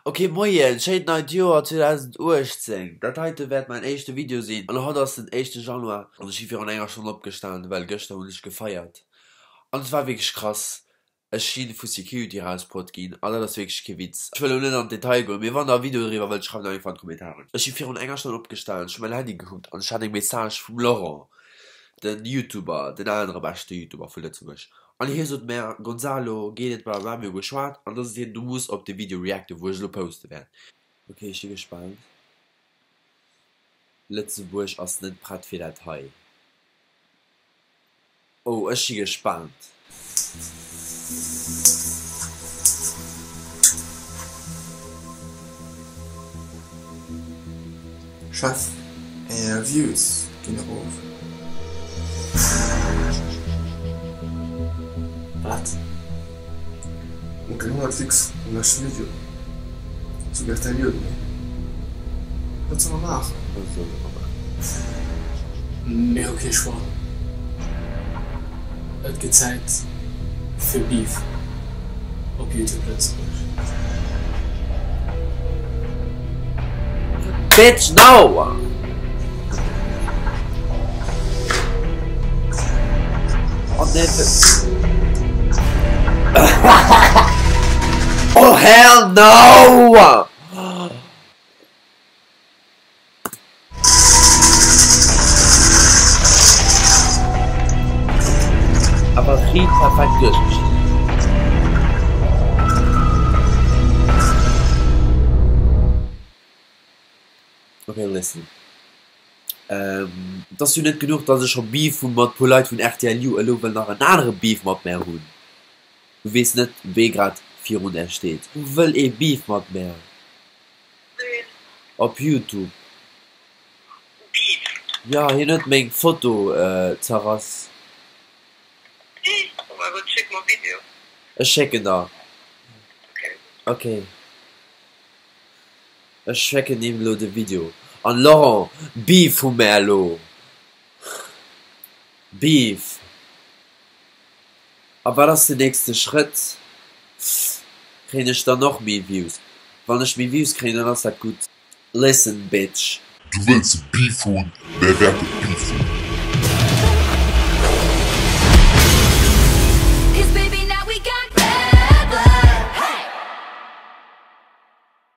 Ok moien, schéint neit Joer 2018! Dat heite wäert mäin éischte Video sinn an haut ass den éischte Januar an ech si virun enger Stonn opgestan, well gëschter hunn ech gefeiert an et war wierklech krass. Ech si vu Security erausprot ginn an dat ass wierklech kee Witz. Ech wëll elo net an d'Detail goen, mee wann der e Video doriwwer wëllt, schreift et einfach an d'Kommentaren. Ech si virun enger Stonn opgestan, ech hu mäin Handy gekuckt an ech hat eng Message vum Laurent, den Youtuber, den anere beschte Youtuber vu Lëtzebuerg. An hie sot mär, Gonzalo, geet et, blablabla, mir hu geschwat an da sot hien, du muss op de Video reacten, wou ech elo poste wäert. Ok, ech si gespaant. Lëtzebuerg ass net prett fir dat hei. Oh, ech si gespaant. Chef, Är Views ginn erof. Wat? Ok, 100 Klicks um leschte Video. Zu rtl Jod, nee? Wat solle mer maachen? Wat solle mer maachen? Mir hu kee Choix. Et gëtt Zäit fir Beef op Youtube Lëtzebuerg. Bitch no! Oh nee. Oh hell no! Awer riit perfekt duerchgeschnidden. Ok listen, et ass jo net genuch dass ech scho Beef hu mat puer Leit vun rtl You, elo wëll nach en anere Beef mat mär hunn. Du weess net wee grad virun där steet. Wëll ee Beef mat mär? Op Youtube. Jo, hien huet meng Foto zerrass. Ech schécken der. Ok. Ech schécken him elo de Video. An Laurent, Beef hu mär elo. Beef. A wat ass den nächste Schrëtt? Kréien ech dann och méi Views? Wann ech méi Views kréien, dann ass dat gutt. Listen bitch. Du wëlls Beef hunn, mär wäerte Beef hunn.